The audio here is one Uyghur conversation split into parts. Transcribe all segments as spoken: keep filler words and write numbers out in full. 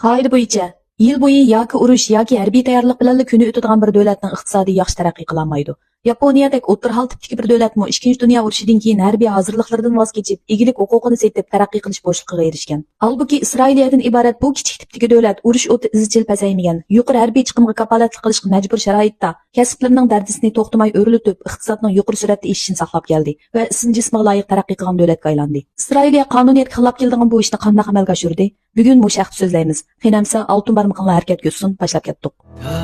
قائىدە بويىچە، يىل بويى ياكى ئۇرۇش ياكى ھەربىي تەييارلىق بىلەنلا كۈنى ئۆتىدىغان بىر دۆلەتنىڭ ئىقتىسادى ياخشى تەرەققىي قىلالمايدۇ. ياپونىيەدەك ئوتتۇرا ھال تىپتىكى بىر دۆلەتمۇ ئىككىنچى دۇنيا ئۇرۇشىدىن كېيىن ھەربىي ھازىرلىقلىرىدىن ۋاز كېچىپ، ئىگىلىك ھوقۇقىنى سېتىپ تەرەققىي قىلىش بوشلۇقىغا ئېرىشكەن. ھالبۇكى، ئىسرائىلىيەدىن ئىبارەت بۇ كىچىك تىپتىكى دۆلەت ئۇرۇش ئوتى ئىزچىل پەسەيمىگەن، يۇقىرى ھەربىي چىقىمغا كاپالەتلىك قىلىشقا مەجبۇر شارائىتتا، كەسىپلىرىنىڭ دەرىجىسىنى توختىماي ئۆرلىتىپ، ئىقتىسادنىڭ يۇقىرى سۈرئەتتە ئېشىشىنى ساقلاپ كەلدى ۋە ئىسىم جىسمىغا لايىق تەرەققىي قىلغان دۆلەتكە ئايلاندى. ئىسرائىلىيە قانۇنىيەتكە خىلاپ كېلىدىغان بۇ ئىشنى قانداق ئەمەلگە ئاشۇردى؟ بۈگۈن مۇشۇ ھەقتە سۆزلەيمىز. قېنى ئەمسە، ئالتۇن بارمىقىڭلار ھەرىكەتكە ئۆتسۇن، باشلاپ كەتتۇق.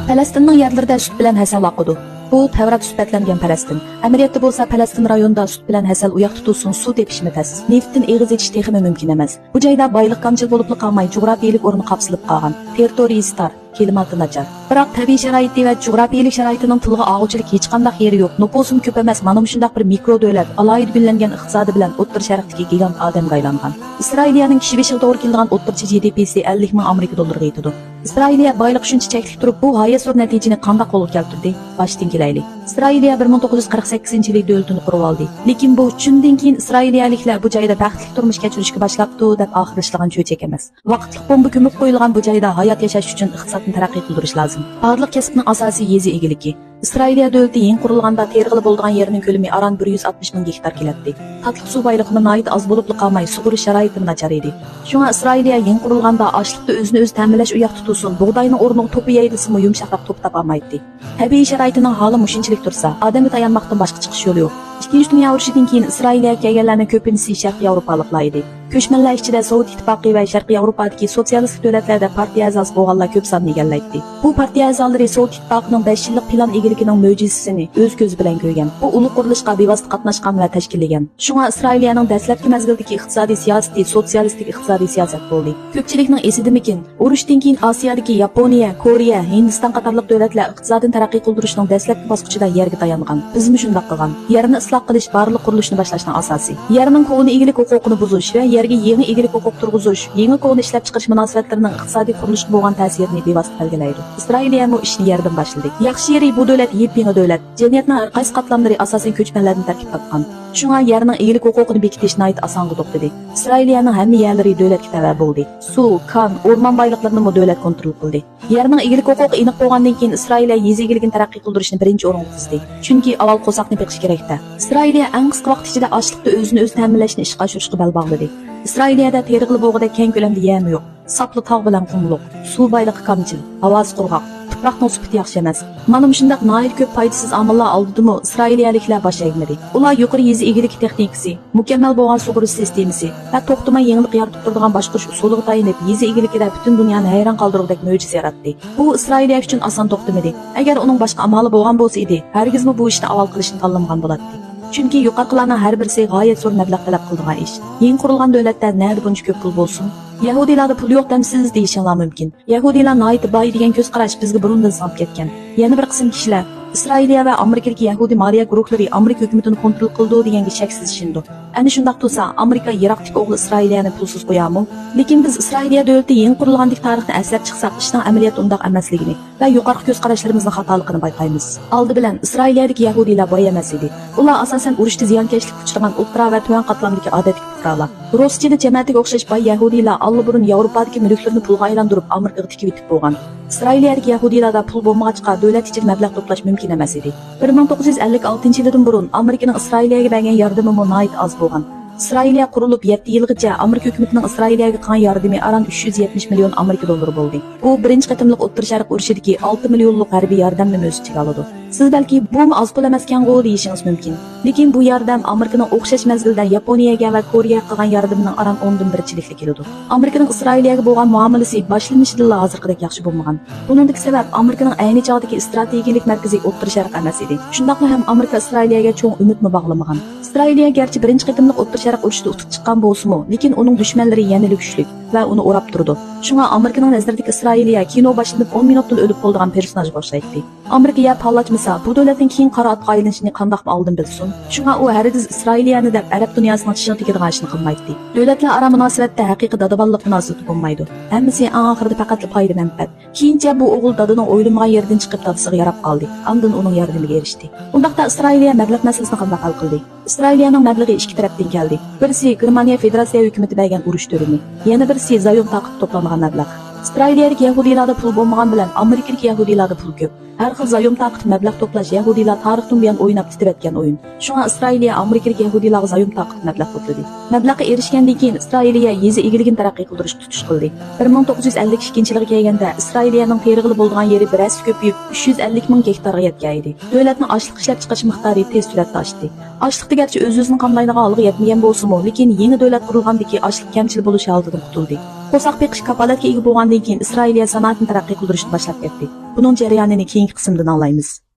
پەلەستىننىڭ يەرلىرىدە سۈت بىلەن ھەسەل ئاقىدۇ. بۇ تەۋرات سۈپەتلەنگەن پەلەستىن. ئەمەلىيەتتە بولسا پەلەستىن رايونىدا سۈت بىلەن ھەسەل ئۇياقتا تۇرسۇن، سۇ تېپىشمۇ تەس. نېفىتتىن ئېغىز ئېچىش تېخىمۇ مۇمكىن ئەمەس. بۇ جايدا بايلىق كامچىل بولۇپلا قالماي، جۇغراپىيىلىك ئورنى قاپسىلىپ قالغان. تېررىتورىيىسى تار، كىلىماتى ناچار. بىراق تەبىئىي شارائىتى ۋە جۇغراپىيىلىك شارائىتىنىڭ تىلغا ئالغۇچىلىك ھېچقانداق يېرى يوق. نوپۇسىمۇ كۆپ ئەمەس، مانا مۇشۇنداق بىر مىكرو دۆلەت، ئالاھىدە گۈللەنگەن ئىقتىسادى بىلەن ئوتتۇرا شەرقتىكى گىگانت ئادەمگە ئايلانغان. ئىسرائىلىيەنىڭ كىشى بېشىغا توغرا كېلىدىغان ئوتتۇرىچە جى دى پىسى ئەللىك مىڭ ئامېرىكا دوللىرىغا يېتىدۇ. ئىسرائىلىيە بايلىقى شۇنچە چەكلىك تۇرۇپ، بۇ غايەت زور نەتىجىنى قانداق قولغا كەلتۈردى؟ باشتىن كېلەيلى. ئىسرائىلىيە بىر مىڭ توققۇز يۈز قىرىق سەككىزىنچى يىلى دۆلىتىنى قۇرۇۋالدى. لېكىن بۇ چۈندىن كېيىن ئىسرائىلىيەلىكلەر بۇ جايدا بەختلىك تۇرمۇش كەچۈرۈشكە باشلاپتۇ دەپ ئاخىرلىشىدىغان چۆچەك ئەمەس. ۋاقىتلىق بومبا كۆمۈپ قويۇلغان بۇ جايدا ھايات ياشاش ئۈچۈن ئىقتىسادنى تەرەققىي قىلدۇرۇش لازىم. بارلىق كەسىپنىڭ ئاساسى يېزا ئىگىلىكى. ئىسرائىلىيە دۆلىتى يېڭى قۇرۇلغاندا تېرىغىلى بولىدىغان يەرنىڭ كۆلىمى ئاران بىر يۈز ئاتمىش مىڭ گېكتار كېلەتتى. تاتلىق سۇ بايلىقىمۇ ناھايىتى ئاز بولۇپلا قالماي، سۇغىرىش شارائىتىمۇ ناچار ئىدى. شۇڭا ئىسرائىلىيە يېڭى قۇرۇلغاندا ئاشلىقتا ئۆزىنى ئۆزى تەمىنلەش ئۇياقتا تۇرسۇن، بۇغداينىڭ ئورنىغا توپا يەي دېسىمۇ يۇمشاقراق توپا تاپالمايتتى. تەبىئىي شارائىتىنىڭ ھالى مۇشۇنچىلىك تۇرسا، ئادەمگە تايانماقتىن باشقا چىقىش يولى يوق. ئىككىنچى دۇنيا ئۇرۇشىدىن كېيىن ئىسرائىلىيەگە كەلگەنلەرنىڭ كۆپىنچىسى شەرقىي ياۋروپالىقلار ئىدى. كۆچمەنلەر ئىچىدە سوۋېت ئىتتىپاقى ۋە شەرقىي ياۋروپادىكى سوتسىيالىستىك دۆلەتلەردە پارتىيە ئەزاسى بولغانلار كۆپ ساننى ئىگىلەيتتى. بۇ پارتىيە ئەزالىرى سوۋېت ئىتتىپاقىنىڭ بەش يىللىق پىلان ئىگىلىكىنىڭ مۆجىزىسىنى ئۆز كۆزى بىلەن كۆرگەن، بۇ ئۇلۇغ قۇرۇلۇشقا بىۋاسىتە قاتناشقان ۋە تەشكىللىگەن. شۇڭا ئىسرائىلىيەنىڭ دەسلەپكى مەزگىلدىكى ئىقتىسادىي سىياسىتى سوتسىيالىستىك ئىقتىسادىي سىياسەت بولدى. كۆپچىلىكنىڭ ئېسىدىمىكىن، ئۇرۇشتىن كېيىن ئاسىيادىكى ياپونىيە، كورېيە، ھىندىستان قاتارلىق دۆلەتلەر ئىقتىسادىنى تەرەققىي قىلدۇرۇشنىڭ دەسلەپكى باسقۇچىدا يەرگە تايانغان. بىزمۇ شۇنداق قىلغان. يەرنى ئىسلاھ قىلىش بارلىق قۇرۇلۇشنى باشلاشنىڭ ئاساسى. يەرنىڭ كونا ئىگىلىك ھوقۇقىنى بۇزۇش ۋە يەرگە يېڭى ئىگىلىك ھوقۇق تۇرغۇزۇش، يېڭى كونا ئىشلەپچىقىرىش مۇناسىۋەتلىرىنىڭ ئىقتىسادىي قۇرۇلۇشقا بولغان تەسىرىنى بىۋاسىتە بەلگىلەيدۇ. ئىسرائىلىيەمۇ ئىشنى يەردىن باشلىدى. ياخشى يېرى، بۇ دۆلەت يېپيېڭى دۆلەت. جەمئىيەتنىڭ ھەر قايسى قاتلاملىرى ئاساسەن كۆچمەنلەردىن تەركىب تاپقان. شۇڭا يەرنىڭ ئىگىلىك ھوقۇقىنى بېكىتىش ناھايىتى ئاسانغا توختىدى. ئىسرائىلىيەنىڭ ھەممە يەرلىرى دۆلەتكە تەۋە بولدى. سۇ، كان، ئورمان بايلىقلىرىنىمۇ دۆلەت كونترول قىلدى. يەرنىڭ ئىگىلىك ھوقۇقى ئېنىق بولغاندىن كېيىن، ئىسرائىلىيە يېزا ئىگىلىكىنى تەرەققىي قىلدۇرۇشنى بىرىنچى ئورۇنغا قىستى. چۈنكى ئاۋۋال قورساقنى بېقىش كېرەك-دە. ئىسرائىلىيە ئەڭ قىسقا ۋاقىت ئىچىدە ئاشلىقتا ئۆزىنى ئۆزى تەمىنلەشنى ئىشقا ئاشۇرۇشقا بەل باغلىدى. ئىسرائىلىيەدە تېرىغىلى بولغۇدەك كەڭ كۆلەمدە يەرمۇ يوق. ساپلا تاغ بىلەن قۇملۇق، سۇ بايلىقى كامچىل، ھاۋاسى قۇرغاق، تۇپراقنىڭ سۈپىتى ياخشى ئەمەس. مانا مۇشۇنداق ناھايىتى كۆپ پايدىسىز ئامىللار ئالدىدىمۇ ئىسرائىلىيەلىكلەر باش ئەگمىدى. ئۇلار يۇقىرى يېزا ئىگىلىكى تېخنىكىسى، مۇكەممەل بولغان سۇغىرىش سىستېمىسى ۋە توختىماي يېڭىلىق يارىتىپ تۇرىدىغان باشقۇرۇش ئۇسۇلىغا تايىنىپ، يېزا ئىگىلىكىدە پۈتۈن دۇنيانى ھەيران قالدۇرغۇدەك مۆجىزە ياراتتى. بۇ ئىسرائىلىيە ئۈچۈن ئاسان توختىمىدى. ئەگەر ئۇنىڭ باشقا ئامالى بولغان بولسا ئىدى، ھەرگىزمۇ بۇ ئىشنى ئاۋۋال قىلىشنى تاللىمىغان بولاتتى. چۈنكى يۇقىرىقىلارنىڭ ھەر بىرسى غايەت زور مەبلەغ تەلەپ قىلىدىغان ئىش. يېڭى قۇرۇلغان دۆلەتتە نەدە بۇنچە كۆپ پۇل بولسۇن؟ يەھۇدىيلاردا پۇل يوق دەمسىز دېيىشىڭلار مۇمكىن. يەھۇدىيلار ناھايىتى باي دېگەن كۆز قاراش بىزگە بۇرۇندىن سىڭىپ كەتكەن. يەنە بىر قىسىم كىشىلەر ئىسرائىلىيە ۋە ئامېرىكىدىكى يەھۇدىي مالىيە گۇرۇھلىرى ئامېرىكا ھۆكۈمىتىنى كونترول قىلىدۇ دېگەنگە شەكسىز ئىشىنىدۇ. ئەنە شۇنداق تۇرسا، ئامېرىكا يىراقتىكى ئوغلى ئىسرائىلىيەنى پۇلسىز قويامۇ؟ لېكىن بىز ئىسرائىلىيە دۆلىتى يېڭى قۇرۇلغاندىكى تارىخنى ئەسلەپ چىقساق، ئىشنىڭ ئەمەلىيەتتە ئۇنداق ئەمەسلىكىنى ۋە يۇقىرىقى كۆز قاراشلىرىمىزنىڭ خاتالىقىنى بايقايمىز. ئالدى بىلەن، ئىسرائىلىيەدىكى يەھۇدىيلار باي ئەمەس ئىدى. ئۇلار ئاساسەن ئۇرۇشتا زىيانكەشلىككە ئۇچرىغان ئوتتۇرا ۋە تۆۋەن قاتلامدىكى ئادەتتىكى پۇقرالار. روسچىلى جەمەتىگە ئوخشاش باي يەھۇدىيلار ئاللىبۇرۇن ياۋروپادىكى مۈلۈكلىرىنى پۇلغا ئايلاندۇرۇپ، ئامېرىكىغا تىكىۋېتىپ بولغان. ئىسرائىلىيەدىكى يەھۇدىيلاردا پۇل بولمىغاچقا، دۆلەت ئىچىدە مەبلەغ توپلاش مۇمكىن ئەمەس ئىدى. بىر مىڭ توققۇز يۈز ئەللىك ئالتىنچى يىلىدىن بۇرۇن ئامېرىكىنىڭ ئىسرائىلىيەگە بەرگەن ياردىمىمۇ ناھايىتى ئاز بولغان. ئىسرائىلىيە قۇرۇلۇپ يەتتە يىلغىچە ئامېرىكا ھۆكۈمىتىنىڭ ئىسرائىلىيەگە قىلغان ياردىمى ئاران ئۈچ يۈز يەتمىش مىليون ئامېرىكا دوللىرى بولدى. بۇ بىرىنچى قېتىملىق ئوتتۇرا شەرق ئۇرۇشىدىكى ئالتە مىليونلۇق ھەربىي ياردەمنىمۇ ئۆز ئىچىگە ئالىدۇ. سىز بەلكى بۇمۇ ئاز پۇل ئەمەسكەنغۇ دېيىشىڭىز مۇمكىن. لېكىن بۇ ياردەم ئامېرىكىنىڭ ئوخشاش مەزگىلدە ياپونىيەگە ۋە كورېيەگە قىلغان ياردىمىنىڭ ئاران ئوندىن بىرچىلىكلا كېلىدۇ. ئامېرىكىنىڭ ئىسرائىلىيەگە بولغان مۇئامىلىسى باشلىنىشىدىنلا ھازىرقىدەك ياخشى بولمىغان. بۇنىڭدىكى سەۋەب ئامېرىكىنىڭ ئەينى چاغدىكى ئىستراتېگىيەلىك مەركىزى ئوتتۇرا شەرق ئەمەس ئىدى. شۇنداقلا ھەم ئامېرىكا ئىسرائىلىيەگە چوڭ ئۈمىدمۇ باغلىمىغان. ئىسرائىلىيە گەرچە بىرىنچى قېتىملىق ئوتتۇرا شەرق ئۇرۇشىدا ئۇتۇپ چىققان بولسىمۇ، لېكىن ئۇنىڭ دۈشمەنلىرى يەنىلا كۈچلۈك ۋە ئۇنى ئوراپ تۇرىدۇ. شۇڭا ئامېرىكىنىڭ نەزىرىدىكى ئىسرائىلىيە كىنو باشلىنىپ ئون مىنۇتتىلا ئۆلۈپ بولىدىغان پېرسوناژغا ئوخشايتتى. ئامېرىكا يەر پاللاچمىسا، بۇ دۆلەتنىڭ كېيىن قارا ئاتقا ئايلىنىشىنى قانداقمۇ ئالدىن بىلسۇن؟ شۇڭا ئۇ ھەرگىز ئىسرائىلىيەنى دەپ ئەرەب دۇنياسىنىڭ چىشىغا تېگىدىغان ئىشنى قىلمايتتى. دۆلەتلەر ئارا مۇناسىۋەتتە ھەقىقىي دادا-بالىلىق مۇناسىۋىتى بولمايدۇ. ھەممىسى ئەڭ ئاخىرىدا پەقەتلا پايدا-مەنپەئەت. كېيىنچە بۇ ئوغۇل دادىنىڭ ئويلىمىغان يېرىدىن چىقىپ دادىسىغا ياراپ قالدى. ئاندىن ئۇنىڭ ياردىمىگە ئېرىشتى. ئۇنداقتا ئىسرائىلىيە مەبلەغ مەسىلىسىنى قانداق ھەل قىلدى؟ ئىسرائىلىيەنىڭ مەبلىغى ئىككى تەرەپتىن كەلدى. بىرسى گېرمانىيە فېدېراتسىيە ھۆكۈمىتى بەرگەن ئۇرۇش تۆلىمى، يەنە بىرسى زايوم تارقىتىپ توپلانغان مەبلەغ. ئىسرائىلىيەدىكى يەھۇدىيلاردا پۇل بولمىغان بىلەن ئامېرىكىدىكى يەھۇدىيلاردا پۇل كۆپ. ھەر خىل زايوم تارقىتىپ مەبلەغ توپلاش يەھۇدىيلار تارىختىن بۇيان ئويناپ تىترەتكەن ئويۇن. شۇڭا ئىسرائىلىيە ئامېرىكىدىكى يەھۇدىيلارغا زايوم تارقىتىپ مەبلەغ توپلىدى. مەبلەغقە ئېرىشكەندىن كېيىن ئىسرائىلىيە يېزا ئىگىلىكىنى تەرەققىي قىلدۇرۇشقا تۇتۇش قىلدى. بىر مىڭ توققۇز يۈز ئەللىك ئىككىنچى يىلىغا كەلگەندە ئىسرائىلىيەنىڭ تېرىغىلى بولىدىغان يېرى بىر ھەسسە كۆپىيىپ، ئۈچ يۈز ئەللىك مىڭ گېكتارغا يەتكەن ئىدى. دۆلەتنىڭ ئاشلىق ئىشلەپچىقىرىش مىقدارى تېز سۈرئەتتە ئاشتى. ئاشلىقتا گەرچە ئۆز-ئۆزىنى قامدايدىغان ھالغا يەتمىگەن بولسىمۇ، لېكىن يېڭى دۆلەت قۇرۇلغاندىكى ئاشلىق كەمچىل بولۇش ھالىتىدىن قۇتۇلدى. قورساق بېقىش كاپالەتكە ئىگە بولغاندىن كېيىن ئىسرائىلىيە سانائەتنى تەرەققىي قىلدۇرۇشنى باشلاپ كەتتى. بۇنىڭ جەريانىنى كېيىنكى قىسىمدىن ئاڭلايمىز.